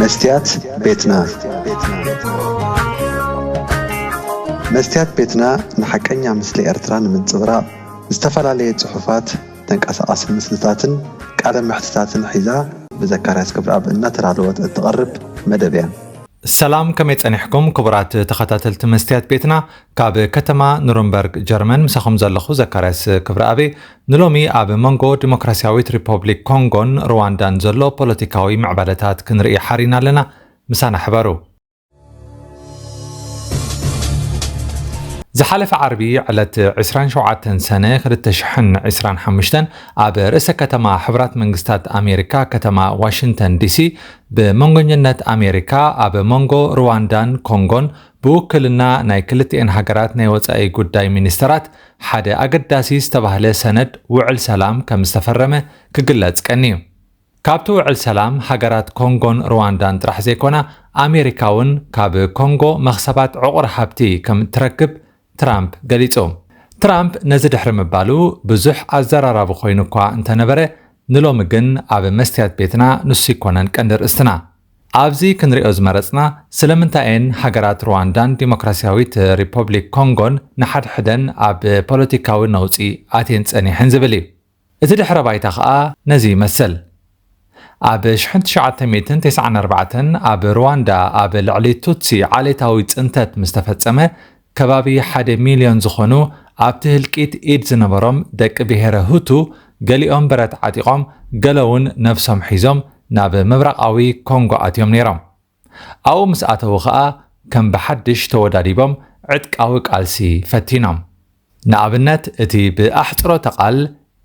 መስትያት ቤትና። መስትያት ቤትና ንሓቀኛ ምስሊ ኤርትራ ንምንጽብራቕ ዝተፈላለየ ጽሑፋት፣ ተንቀሳቓሲ ምስልታትን ቃለ መሕትታትን ሒዛ ብዘካርያስ ክብረኣብ እናተዳለወት እትቐርብ መደብ እያ። ሰላም፣ ከመይ ጸኒሕኩም ክቡራት ተኸታተልቲ መስትያት ቤትና? ካብ ከተማ ኑረምበርግ ጀርመን ምሳኹም ዘለኹ ዘካርያስ ክብረኣብ። ንሎሚ ኣብ መንጎ ዲሞክራሲያዊት ሪፖብሊክ ኮንጎን ሩዋንዳን ዘሎ ፖለቲካዊ ምዕባለታት ክንርኢ ሓሪና ኣለና። ምሳና ሕበሩ። ዝሓለፈ ዓርቢ ዕለት ዕስራን ሸውዓተን ሰነ ክልተ ሽሕን ዕስራን ሓሙሽተን ኣብ ርእሰ ከተማ ሕቡራት መንግስታት ኣሜሪካ ከተማ ዋሽንግተን ዲሲ ብመንጎኝነት ኣሜሪካ ኣብ መንጎ ሩዋንዳን ኮንጎን ብውክልና ናይ ክልቲኤን ሃገራት ናይ ወጻኢ ጉዳይ ሚኒስተራት ሓደ ኣገዳሲ ዝተባህለ ሰነድ ውዕል ሰላም ከም ዝተፈረመ ክግለጽ ቀንዩ። ካብቲ ውዕል ሰላም ሃገራት ኮንጎን ሩዋንዳን ጥራሕ ዘይኮና ኣሜሪካ እውን ካብ ኮንጎ መኽሰባት ዕቑር ሃብቲ ከም እትረክብ ትራምፕ ገሊጹ። ትራምፕ ነዚ ድሕሪ ምባሉ ብዙሕ ኣዘራራቢ ኮይኑ እኳ እንተነበረ ንሎሚ ግን ኣብ መስትያት ቤትና ንሱ ኣይኮነን ቀንዲ ርእስትና። ኣብዚ ክንሪኦ ዝመረጽና ስለምንታይ እየን ሃገራት ሩዋንዳን ዲሞክራሲያዊት ሪፖብሊክ ኮንጎን ንሓድሕደን ኣብ ፖለቲካዊ ነውጺ ኣትየን ጸኒሐን ዝብል እዩ። እቲ ድሕረ ባይታ ከኣ ነዚ ይመስል። ኣብ ሽሕን ትሽዓተ ሚእትን ተስዓን ኣርባዕተን ኣብ ሩዋንዳ ኣብ ልዕሊ ቱትሲ ዓሌታዊ ጽንተት ምስ ተፈጸመ ከባቢ ሓደ ሚልዮን ዝኾኑ ኣብቲ ህልቂት ኢድ ዝነበሮም ደቂ ብሄረ ሁቱ ገሊኦም ብረት ዓጢቖም ገለ እውን ነብሶም ሒዞም ናብ ምብራቓዊ ኮንጎ ኣትዮም ነይሮም። ኣብኡ ምስ ኣተዉ ኸኣ ከም ብሓድሽ ተወዳዲቦም ዕጥቃዊ ቃልሲ ፈቲኖም። ንኣብነት እቲ ብኣሕጽሮተ ቃል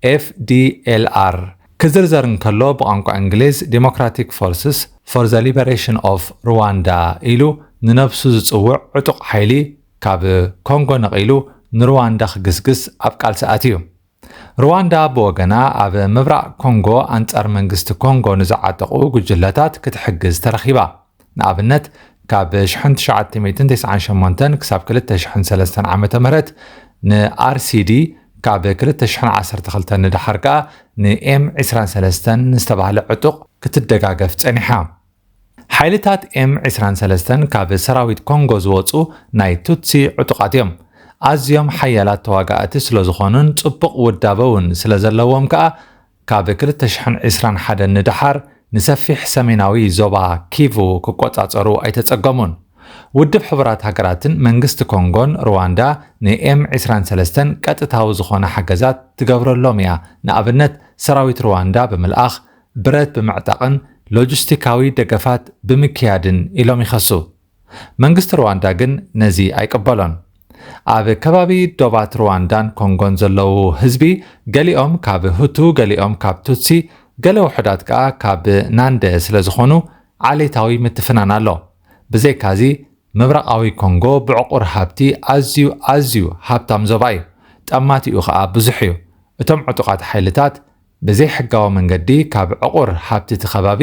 ኤፍ ዲ ኤል ኣር ክዝርዘር እንከሎ ብቋንቋ እንግሊዝ Democratic Forces for the Liberation of Rwanda ኢሉ ንነብሱ ዝጽውዕ ዕጡቕ ሓይሊ ካብ ኮንጎ ነቒሉ ንሩዋንዳ ክግስግስ ኣብ ቃልሲ ኣትዩ። ሩዋንዳ ብወገና ኣብ ምብራቕ ኮንጎ ኣንጻር መንግስቲ ኮንጎ ንዝዓጠቑ ጉጅለታት ክትሕግዝ ተረኺባ። ንኣብነት ካብ ሽሕን ትሽዓተ ሚእትን ተስዓን ሸሞንተን ክሳብ ክልተ ሽሕን ሰለስተን ዓመተ ምህረት ን ኣር ሲ ዲ ካብ ክልተ ሽሕን ዓሰርተ ክልተን ንደሓር ከኣ ን ኤም ዕስራን ሰለስተን ዝተባህለ ዕጡቕ ክትደጋገፍ ጸኒሓ። ሓይልታት ኤም ዕስራን ሰለስተን ካብ ሰራዊት ኮንጎ ዝወጹ ናይ ቱትሲ ዕጡቓት እዮም። ኣዝዮም ሓያላት ተዋጋእቲ ስለ ዝኾኑን ጽቡቕ ውዳበ እውን ስለ ዘለዎም ከኣ ካብ ክልተ ሽሕን ዕስራን ሓደን ንደሓር ንሰፊሕ ሰሜናዊ ዞባ ኪቩ ክቆጻጸሩ ኣይተጸገሙን። ውድብ ሕቡራት ሃገራትን መንግስቲ ኮንጎን ሩዋንዳ ን ኤም ዕስራን ሰለስተን ቀጥታዊ ዝኾነ ሓገዛት ትገብረሎም እያ። ንኣብነት ሰራዊት ሩዋንዳ ብምልኣኽ፣ ብረት ብምዕጣቕን ሎጂስቲካዊ ደገፋት ብምክያድን ኢሎም ይኸሱ። መንግስቲ ሩዋንዳ ግን ነዚ ኣይቅበሎን። ኣብ ከባቢ ዶባት ሩዋንዳን ኮንጎን ዘለዉ ህዝቢ ገሊኦም ካብ ሁቱ፣ ገሊኦም ካብ ቱትሲ፣ ገለ ውሑዳት ከኣ ካብ ናንደ ስለ ዝኾኑ ዓሌታዊ ምትፍናን ኣሎ። ብዘይካዚ ምብራቓዊ ኮንጎ ብዕቑር ሃብቲ ኣዝዩ ኣዝዩ ሃብታም ዞባ እዩ። ጠማቲኡ ከኣ ብዙሕ እዩ። እቶም ዕጡቓት ሓይልታት ብዘይሕጋዊ መንገዲ ካብ ዕቑር ሃብቲ እቲ ከባቢ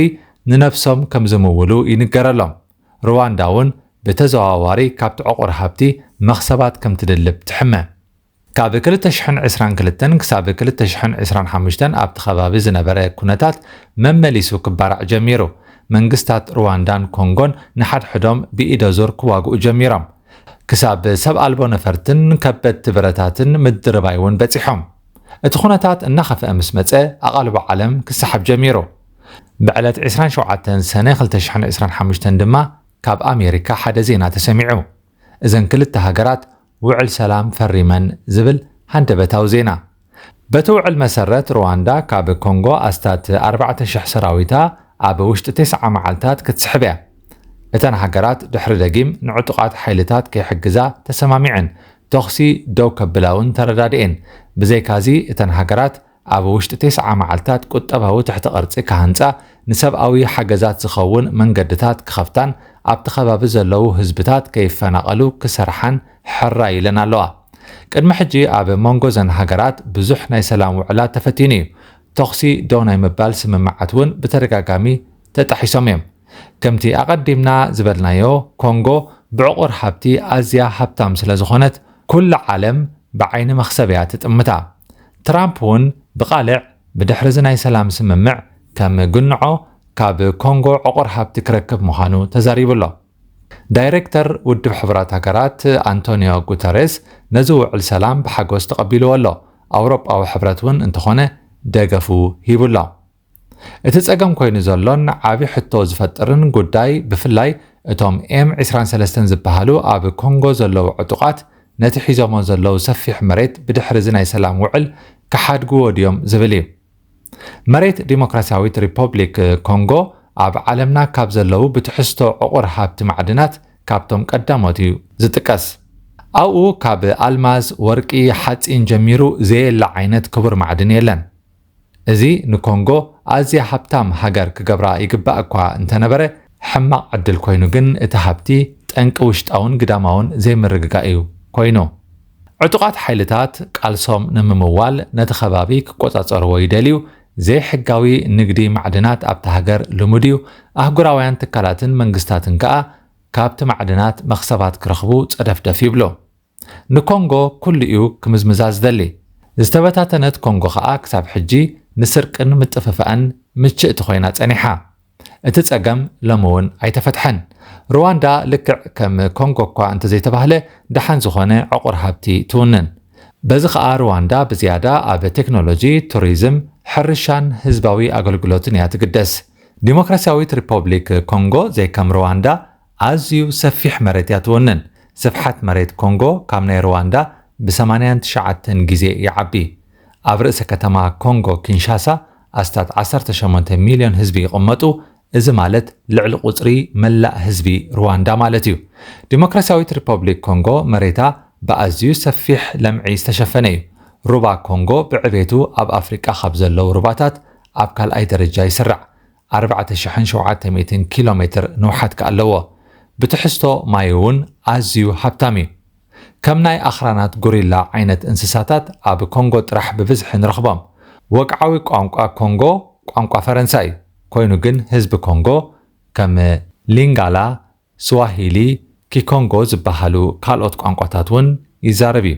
ንነብሶም ከም ዝምውሉ ይንገረሎም። ሩዋንዳ እውን ብተዘዋዋሪ ካብቲ ዕቑር ሃብቲ መኽሰባት ከም ትድልብ ትሕመ። ካብ ክልተ ሽሕን ዕስራን ክልተን ክሳብ ክልተ ሽሕን ዕስራን ሓሙሽተን ኣብቲ ከባቢ ዝነበረ ኩነታት መመሊሱ ክባራዕ ጀሚሩ። መንግስታት ሩዋንዳን ኮንጎን ንሓድሕዶም ብኢደ ዙር ክዋግኡ ጀሚሮም። ክሳብ ሰብ ኣልቦ ነፈርትን ከበድቲ ብረታትን ምድርባይ እውን በጺሖም። እቲ ኩነታት እናኸፍአ ምስ መጸ ኣቓልቦ ዓለም ክሰሓብ ጀሚሩ። ብዕለት ዕስራን ሸውዓተን ሰነ ክልተ ሽሕን ዕስራን ሓሙሽተን ድማ ካብ ኣሜሪካ ሓደ ዜና ተሰሚዑ። እዘን ክልተ ሃገራት ውዕል ሰላም ፈሪመን ዝብል ሃንደበታዊ ዜና። በቲ ውዕል መሰረት ሩዋንዳ ካብ ኮንጎ ኣስታት ኣርባዕተ ሽሕ ሰራዊታ ኣብ ውሽጢ ተስዓ መዓልታት ክትስሕብ እያ። እተን ሃገራት ድሕሪ ደጊም ንዕጡቓት ሓይልታት ከይሕግዛ ተሰማሚዐን፣ ተኹሲ ደው ከብላ እውን ተረዳድኤን። ብዘይካዚ እተን ሃገራት ኣብ ውሽጢ ተስዓ መዓልታት ቁጠባዊ ትሕቲ ቅርጺ ክሃንጻ፣ ንሰብኣዊ ሓገዛት ዝኸውን መንገድታት ክኸፍታን ኣብቲ ከባቢ ዘለዉ ህዝብታት ከይፈናቐሉ ክሰርሓን ሕራይ ኢለን ኣለዋ። ቅድሚ ሕጂ ኣብ መንጎ እዘን ሃገራት ብዙሕ ናይ ሰላም ውዕላት ተፈቲኑ እዩ። ተኹሲ ደው ናይ ምባል ስምምዓት እውን ብተደጋጋሚ ተጣሒሶም እዮም። ከምቲ ኣቐዲምና ዝበልናዮ፣ ኮንጎ ብዕቑር ሃብቲ ኣዝያ ሃብታም ስለ ዝኾነት፣ ኩላ ዓለም ብዓይኒ መኽሰብ እያ ትጥምታ። ትራምፕ እውን ብቓልዕ ብድሕሪ እዚ ናይ ሰላም ስምምዕ ከም ግንዖ ካብ ኮንጎ ዕቑር ሃብቲ ክረክብ ምዃኑ ተዛሪቡ ኣሎ። ዳይሬክተር ውድብ ሕቡራት ሃገራት ኣንቶኒዮ ጉተሬስ ነዚ ውዕል ሰላም ብሓጎስ ተቐቢልዎ ኣሎ። ኣውሮጳዊ ሕብረት እውን እንተኾነ ደገፉ ሂቡ ኣሎ። እቲ ጸገም ኮይኑ ዘሎን ዓቢ ሕቶ ዝፈጥርን ጉዳይ፣ ብፍላይ እቶም ኤም ዕስራን ሰለስተን ዝበሃሉ ኣብ ኮንጎ ዘለዉ ዕጡቓት፣ ነቲ ሒዞሞ ዘለዉ ሰፊሕ መሬት ብድሕሪ እዚ ናይ ሰላም ውዕል ክሓድግዎ ድዮም ዝብል እዩ። መሬት ዲሞክራሲያዊት ሪፐብሊክ ኮንጎ ኣብ ዓለምና ካብ ዘለዉ ብትሕዝቶ ዕቑር ሃብቲ ማዕድናት ካብቶም ቀዳሞት እዩ ዝጥቀስ። ኣብኡ ካብ ኣልማዝ፣ ወርቂ፣ ሓጺን ጀሚሩ ዘየለ ዓይነት ክቡር ማዕድን የለን። እዚ ንኮንጎ ኣዝያ ሃብታም ሃገር ክገብራ ይግባእ እኳ እንተነበረ፣ ሕማቕ ዕድል ኮይኑ ግን እቲ ሃብቲ ጠንቂ ውሽጣውን ግዳማውን ዘይምርግጋእ እዩ ኮይኑ። ዕጡቓት ሓይልታት ቃልሶም ንምምዋል ነቲ ከባቢ ክቆጻጸርዎ ይደልዩ። ዘይሕጋዊ ንግዲ ማዕድናት ኣብታ ሃገር ልሙድ እዩ። ኣህጉራውያን ትካላትን መንግስታትን ከኣ ካብቲ ማዕድናት መኽሰባት ክረኽቡ ጸደፍደፍ ይብሉ። ንኮንጎ ኩሉ እዩ ክምዝምዛ ዝደሊ። ዝተበታተነት ኮንጎ ከኣ ክሳብ ሕጂ ንስርቅን ምጥፍፋእን ምችእቲ ኮይና ጸኒሓ። እቲ ጸገም ሎሚ እውን ኣይተፈትሐን። ሩዋንዳ ልክዕ ከም ኮንጎ እኳ እንተዘይተባህለ፣ ደሓን ዝኾነ ዕቑር ሃብቲ ትውንን። በዚ ኸኣ ሩዋንዳ ብዝያዳ ኣብ ቴክኖሎጂ፣ ቱሪዝም፣ ሕርሻን ህዝባዊ ኣገልግሎትን እያ ትግደስ። ዲሞክራሲያዊት ሪፐብሊክ ኮንጎ ዘይከም ሩዋንዳ ኣዝዩ ሰፊሕ መሬት እያ ትውንን። ስፍሓት መሬት ኮንጎ ካብ ናይ ሩዋንዳ ብ89 ግዜ ይዓቢ። ኣብ ርእሰ ከተማ ኮንጎ ኪንሻሳ ኣስታት 18 ሚልዮን ህዝቢ ይቕመጡ። እዚ ማለት ልዕሊ ቁጽሪ መላእ ህዝቢ ሩዋንዳ ማለት እዩ። ዲሞክራሲያዊት ሪፐብሊክ ኮንጎ መሬታ ብኣዝዩ ሰፊሕ ለምዒ ዝተሸፈነ እዩ። ሩባ ኮንጎ ብዕቤቱ ኣብ ኣፍሪቃ ካብ ዘለዉ ሩባታት ኣብ ካልኣይ ደረጃ ይስራዕ። 4,700 ኪሎ ሜትር ንውሓት ከኣ ኣለዎ። ብትሕዝቶ ማይ እውን ኣዝዩ ሃብታም እዩ። ከም ናይ ኣኽራናት ጎሪላ ዓይነት እንስሳታት ኣብ ኮንጎ ጥራሕ ብብዝሒ ንረኽቦም። ወግዓዊ ቋንቋ ኮንጎ ቋንቋ ፈረንሳ እዩ። ኮይኑ ግን ህዝቢ ኮንጎ ከም ሊንጋላ፣ ስዋሂሊ፣ ኪኮንጎ ዝበሃሉ ካልኦት ቋንቋታት እውን ይዛረብ እዩ።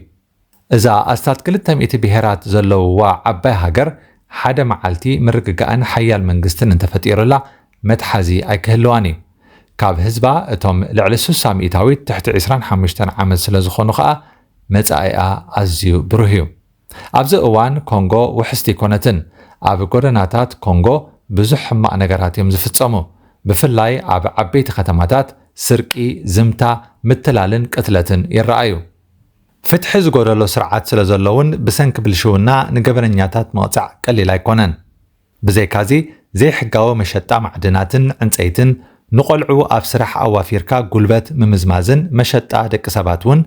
እዛ ኣስታት 200 ብሄራት ዘለውዋ ዓባይ ሃገር ሓደ መዓልቲ ምርግጋእን ሓያል መንግስትን እንተፈጢሩላ መትሓዚ ኣይክህልዋን እዩ። ካብ ህዝባ እቶም ልዕሊ 60% ትሕቲ 25 ዓመት ስለ ዝኾኑ ኸኣ መጻኢኣ ኣዝዩ ብሩህ እዩ። ኣብዚ እዋን ኮንጎ ውሕስቲ ኣይኮነትን። ኣብ ጎደናታት ኮንጎ ብዙሕ ሕማቕ ነገራት እዮም ዝፍጸሙ። ብፍላይ ኣብ ዓበይቲ ከተማታት ስርቂ፣ ዝምታ፣ ምትላልን ቅትለትን ይረኣዩ። ፍትሒ ዝጎደሎ ስርዓት ስለ ዘሎ እውን ብሰንኪ ብልሽውና ንገበነኛታት ምቕጻዕ ቀሊል ኣይኮነን። ብዘይካዚ ዘይሕጋዊ መሸጣ ማዕድናትን ዕንጸይትን፣ ንቆልዑ ኣብ ስራሕ ኣዋፊርካ ጉልበት ምምዝማዝን መሸጣ ደቂ ሰባት እውን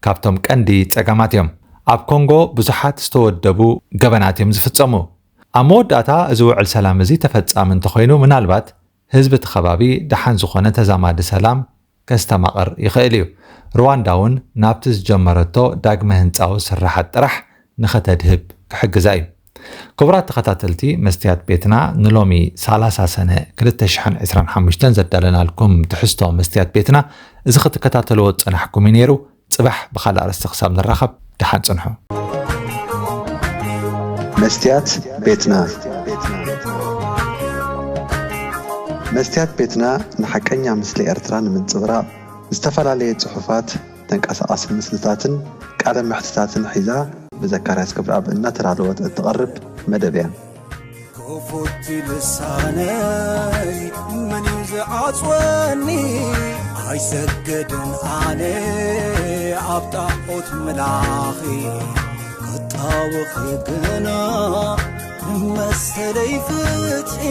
ካብቶም ቀንዲ ጸገማት እዮም። ኣብ ኮንጎ ብዙሓት ዝተወደቡ ገበናት እዮም ዝፍጸሙ። ኣብ መወዳእታ እዚ ውዕል ሰላም እዚ ተፈጻሚ እንተኾይኑ ምናልባት ህዝቢ እቲ ከባቢ ደሓን ዝኾነ ተዛማዲ ሰላም ከስተማቕር ይኽእል እዩ። ሩዋንዳ እውን ናብቲ ዝጀመረቶ ዳግመ ህንጻዊ ስራሓት ጥራሕ ንኸተድህብ ክሕግዛ እዩ። ክቡራት ተኸታተልቲ መስትያት ቤትና ንሎሚ 30 ሰነ 2025 ዘዳለናልኩም ትሕዝቶ መስትያት ቤትና እዚ ክትከታተልዎ ዝጸናሕኩም እዩ ነይሩ። ጽባሕ ብኻልእ ኣርእስቲ ክሳብ ንራኸብ ደሓን ጽንሑ። መስትያት ቤትና። መስትያት ቤትና ንሓቀኛ ምስሊ ኤርትራ ንምንጽብራቕ ዝተፈላለየ ጽሑፋት፣ ተንቀሳቓሲ ምስልታትን ቃለ መሕትታትን ሒዛ ብዘካርያስ ክብረኣብ እናተዳለወት እትቐርብ መደብ እያ። ክፉት ልሳነይ መን እዩ ዝዓጽወኒ? ኣይሰግድን ኣነ ኣብ ጣዖት ምላኺ፣ ክጣወኺ ግና መሰለይ ፍትሒ።